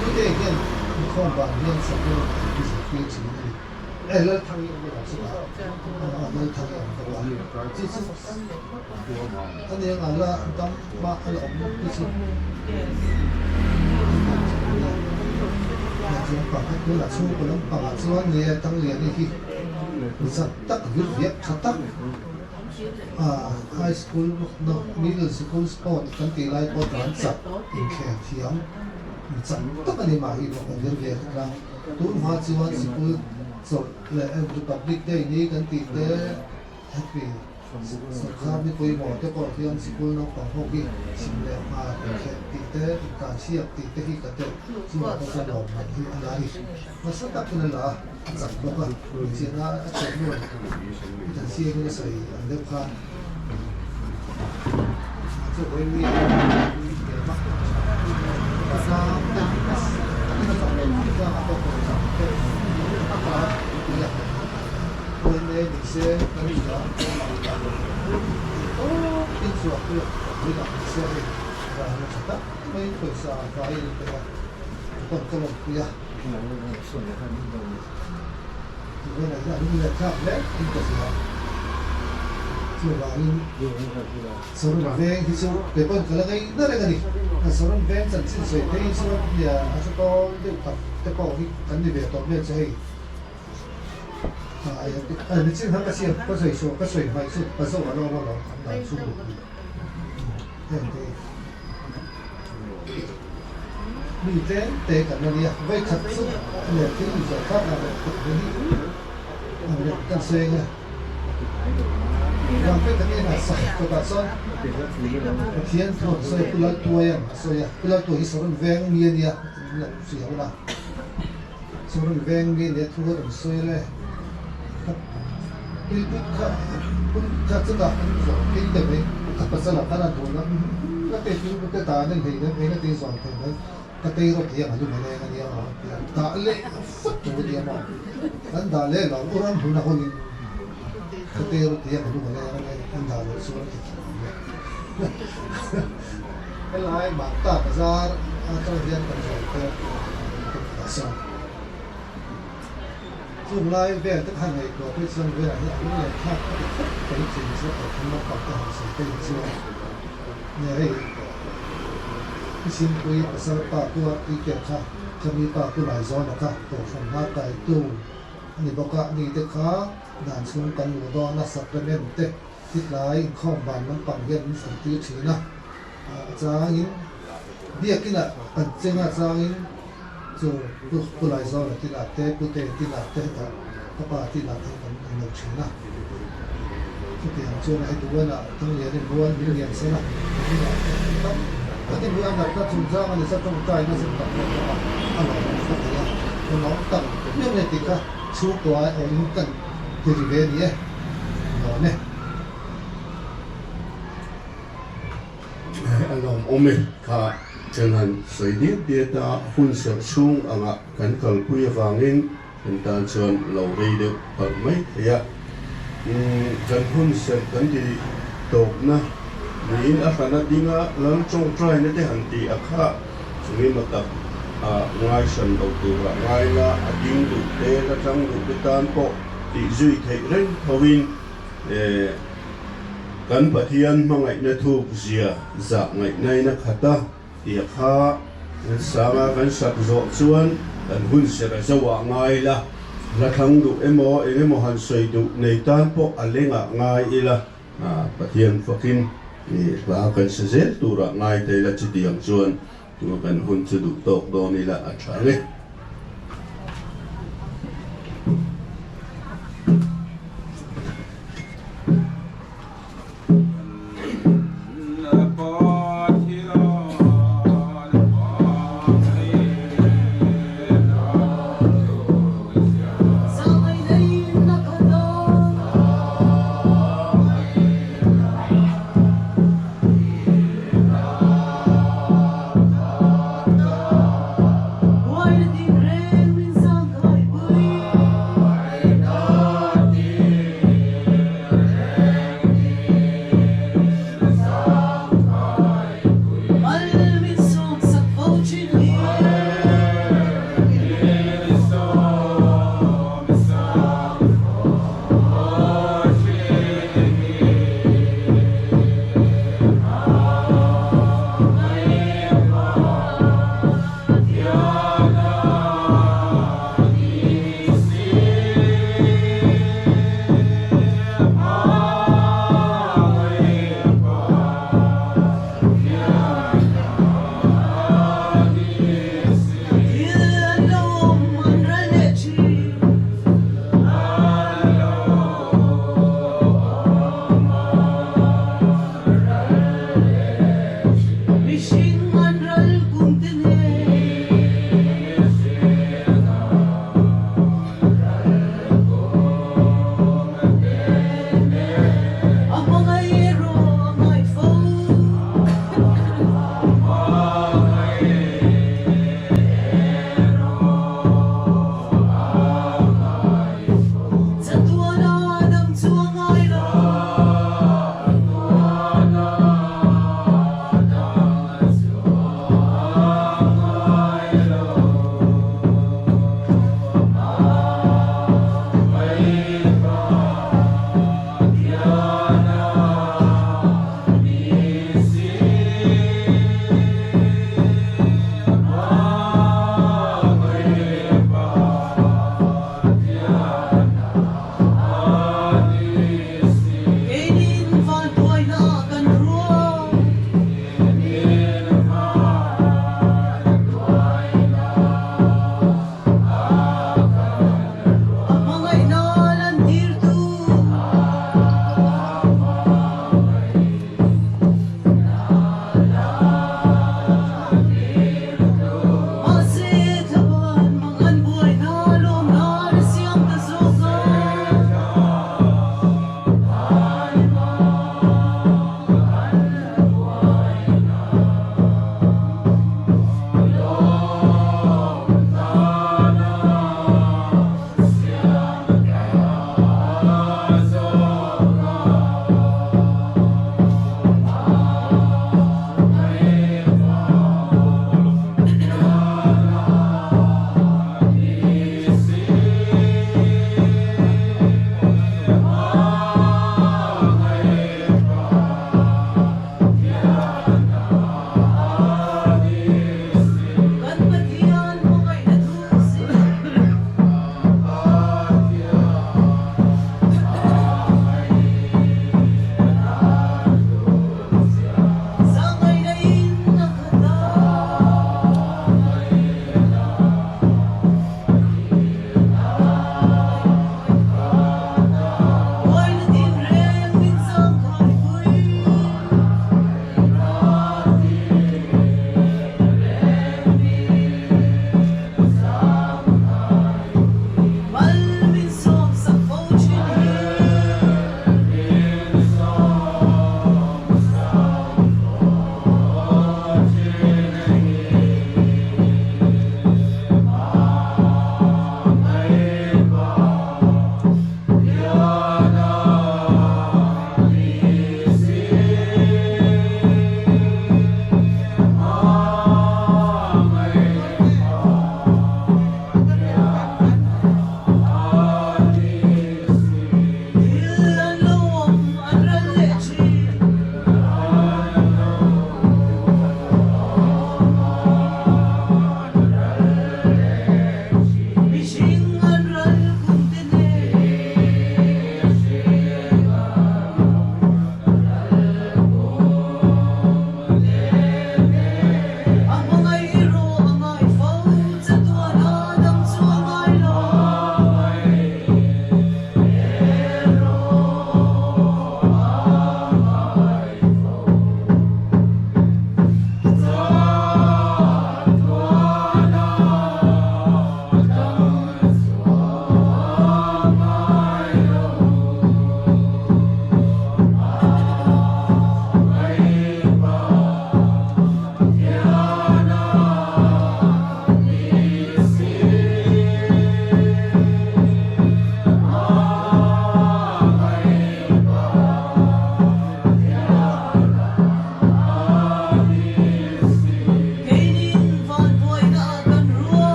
tute hian inkhawm vang hian sakawr an ti zirtir thin a ni e Lalthangi awm lo chu a Lalthangi awm bawk a chu chu a ni ang a la dam mah a la awm hi chu tunah chhungkaw lampangah chuan ni e Tangliani hi mi chak tak vir viak tha tak High school no middle sikul sport kan tih lai pawh tlan chak inkhel thiam mi chak tak a ni mah hi bawk a vir ve hlek a. Tun hma chuan sikul chawlh leh Republic Day ni kan tih te heti Sorkar ni pawimawh te pawh hian sikul naupang ho hi chhim leh hmar inkhelh tih te intanchhiak tih te hi ka telh chungah pawh chuan lawmman hi a la a ni. Nasa takin a la a, a chak bawk a, hmeichhiatna a chawlh hnu i dan siangin a sawi ang deuh khan a chu vawi mi a tlem a, a zang te a chak lo tih tlangah pawh pawh chak te a pa a ti a, vawi ni se kan hria tawkin chhuak chu vawilah ni se hei rana tha tak mai pawisa vaiin a pe a, a pawn ka lawmpui a. Saron veng hi chu kei pawn ka la ngei na reng a ni. Saron veng chanchin sawi phei hi chuan nia a hre tawl deuh tak te pawh hi kan ni ve tawh vel che hei. Nichin khan ka siam ka sawi suah ka sawi hmaih chu ka zo a lawm alawm an dan chhung luh heng te hi. Mi tlem te kan la nia, vawi khat chu leh thil in zawh thlak ang leh kut ve hi ang leh kan seng a. Vang te tak en a sawi kawtah chuan Pathian thu an sawi a, Pu Laltuai an a sawi a, Pu Laltuai hi Saron veng mi a nia in lo hria hun a, Saron veng mi a nia thu a rawn sawi le, Pilput kha put kha chutah an zawh phei te mai, a pasal ah khan a dun a, ka te pilput te dan in hei nem eng a ti zawn thei mai, ka tei rawt hi ang a lum a leng a nia maw tia dah leh fat tur a nia maw, kan dah leh lo u ram hun a hawn in ka tei rawt hi ang a lum a leng a nia an dah loh chuan a ti thei ang le. Helai Makta bazar atang hian kan zawn pawh ka sawn. Chung lai vel te khan ngaihtuah phei chuan velah hian a lung leh thlak a ti khawp mai thin chu a thum lampang te han sawi phei hi chuan nge hei Thisimpui pasal pa pu a tui ker kha khami pa pu Laizawna kha kohhran hma kaitu a ni bawk a, mi te kha dan chhung kan luh dawn a sacrament te thitlai inkhawm van lampang hian min hrilhtir thin a, a changin biakinah kan cheng a changin Chu Pu Pu Laizawla tinah te, Pu Te tinah te hetah ka pa tinah te kan in lo thin a. Chutiang chuan a heti uanah Thanglianin mual min lian san a, inah te tam takin hi a natna chungchang a ni sa tawngtai nasa tak leh bawk a, a lawmawm ka ti a. Lawmawm tak miau nge tih kha chhungkua awm kan ti ri ve ni e, lawm e. A lawmawm e kha chen han sawi diat diat a, hun serh chhung anga kan kalpui avangin kan tan chuan lo rei deuh palh mai thei a. Kan hun serh kan ti tawpna niin a hrana dinga lal tawngtaina te han ti a kha chungemaw tak a ngaihsan lo tura ngaila a ding duh te la tlang duh te tan pawh tih zui theih reng thovin Kan Pathian hmangaihna thuk zia zah ngaihnain a khat a. Tia kha kan sanga kan sak zawh chuan kan hun serh a zoh ah ngai ila, hla thlang duh emaw eng emaw han sawi duh nei tan pawh a lengah ngai ila, Pathian fakin hla kan sa zel turah ngai thei ila chutiang chuan kan hun chu duh tawk dawn ila a tha ang e.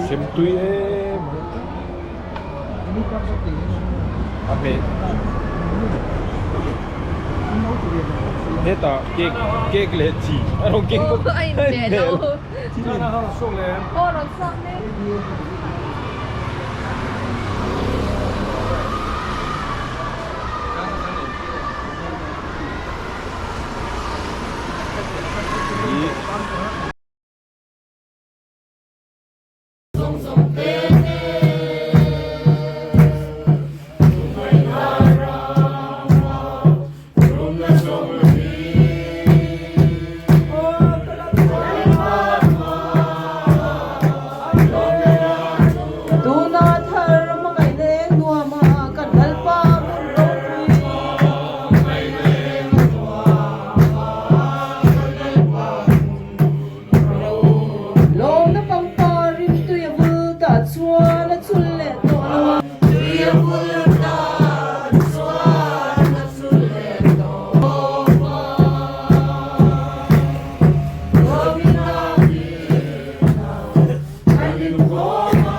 Sem tui em a hmeh hetah cake cake leh chi a rawn keng bawk a inhmeh lo Tuna thar hmangaihna eng nuama kan Lalpa hmun ropui. Lawmna pangpar rim tui a vul tah chuan a chul leh tawh lo a. Tui a vul tah chuan a chul leh tawh lo a. Lawmina hlimna kan inkhawm a.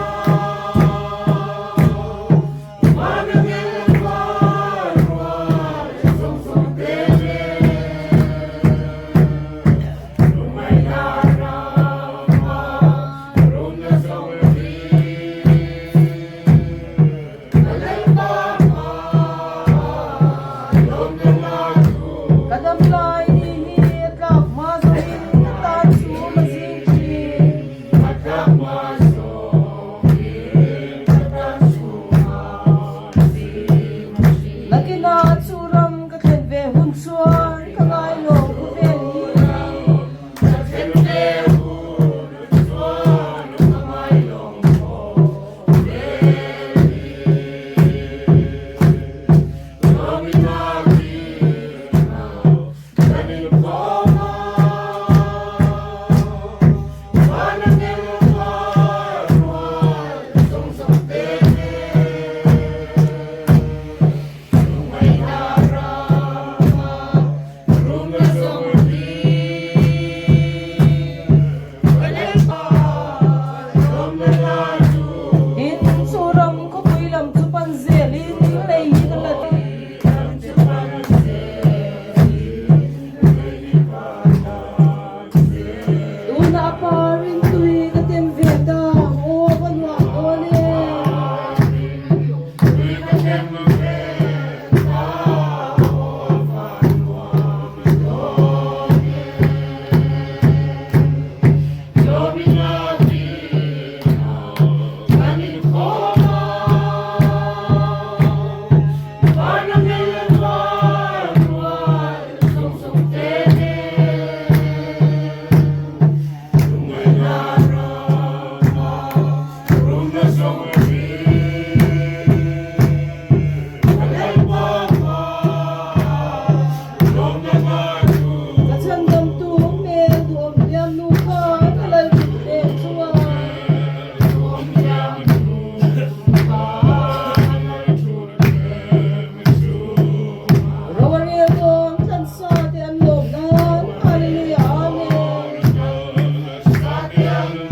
Ka dam lai ni hi a tlak hma zawngin ka tan chhum a zing thin. Nakinah chu ram ka thlen ve hun chuan ka ngai lo khawvel hi. In chu ram khawpui lam chu pan zelin lei hi ka la Tuna a parin tui ka tem ve ta aw va nuam dawn e. Ka chhandamtu hmel duhawm hliam nu kha ka lal thut hle chung a. Ro a rel dawn thlansa te an lawm nan Hallelujah Amen.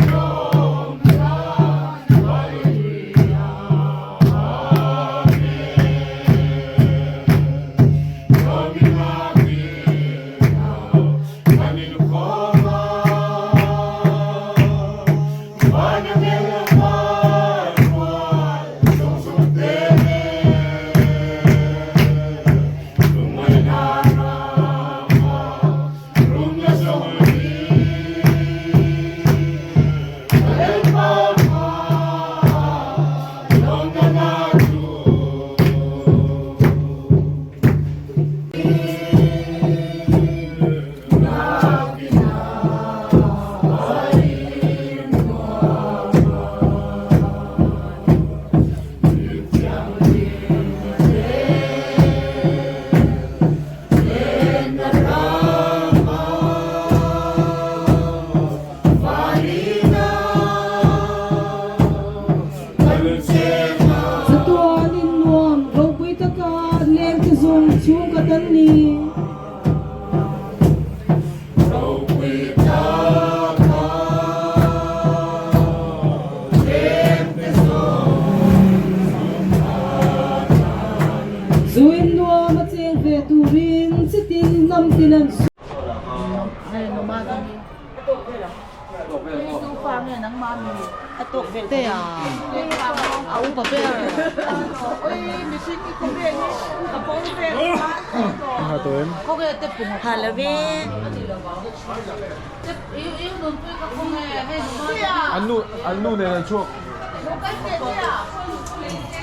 An nu nen an chhuak.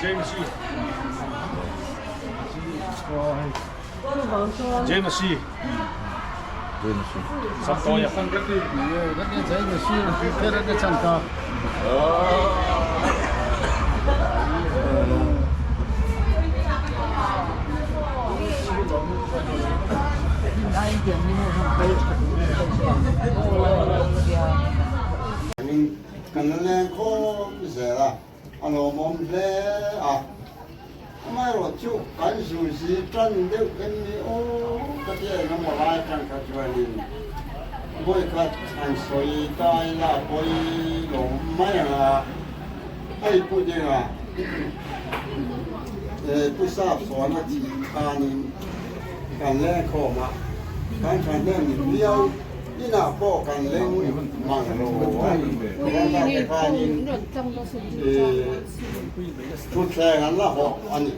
James hi. James hi. James hi. Samtawia. Kan la leng khawp zel a, a lawmawm hle a. Amaherawhchu kan zuzi tan deuh em ni aw ka ti eng emaw lai atang kha chuanin vawikhat han sawi ta ila a pawi lo mai ang a, hei pu dinga pu sap sawn a thih khanin kan leng khawm a, kan thahnem viau. Inah pawh kan leng mang lo a, Rana te khanin thutthleng an la hawh a ni.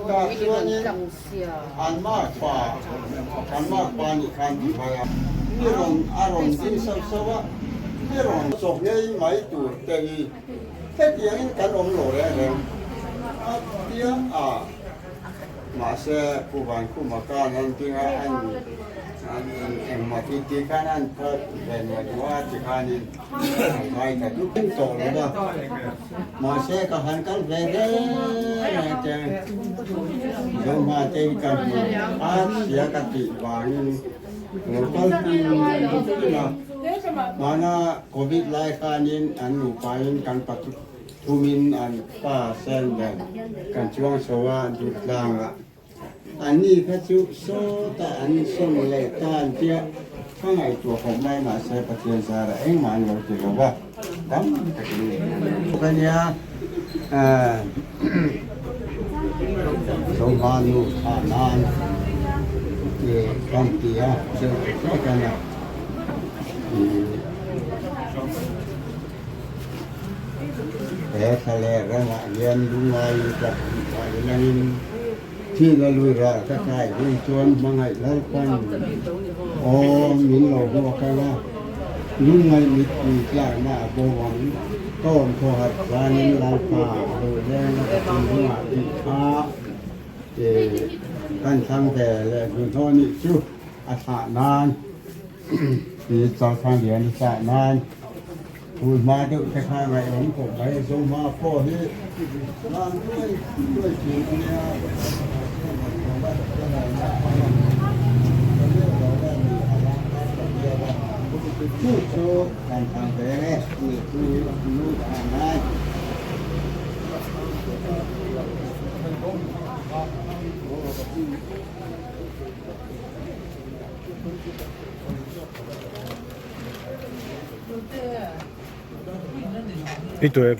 Tah chuanin an makpa, kan makpa nih khan ti mai a, mi rawn a rawn ding sauh sauh a, mi rawn chawk ngei mai tur te hi hetiangin kan awm lo reng reng a tia a. Mahse, Pu Vankhuma khan an ding a, an engmaw ti ti khan an phawk ve nuai nuai a ti khanin an ngai ta dup tawh lo va. Mahse, ka han kal ve reng reng te, Zohma te hi ka hmu a sia ka tih vangin lo kal pin pin a. Hmana Covid lai khanin an nupain kan pathum. Thumin an pa sen nen kan chuang chho a Durtlang ah. Anni kha chu sawtah an sawn leh ta an tia ka ngaihtuah khawp mai mahse Pathian zarah engmah an lo ti lo va, tam takin bawk a nia. Zohma nu thah nan kan ti a, deuh hlek a nia. He thlaleh rangah hian lungaiin ka thah ilangin thihna lui ral ka kai hun chuan hmangaih Lalpan aw min lo hmuak ang a, lungngaih mittui tlakna a bo ang, ka awm thaw harh chuanin Lalpa a lo leng a ka thinlungah tih kha kan thlang ve leh hnuhnawh nih chu a thlah nan. Ti Chalthang lian i tah nan hun hma deuh te kha ngaihawm khawp mai. Zohma pawh hi nan duai duai thin a nia. Chu chu kan thang ve e ti chu nu thah nan. I tuai.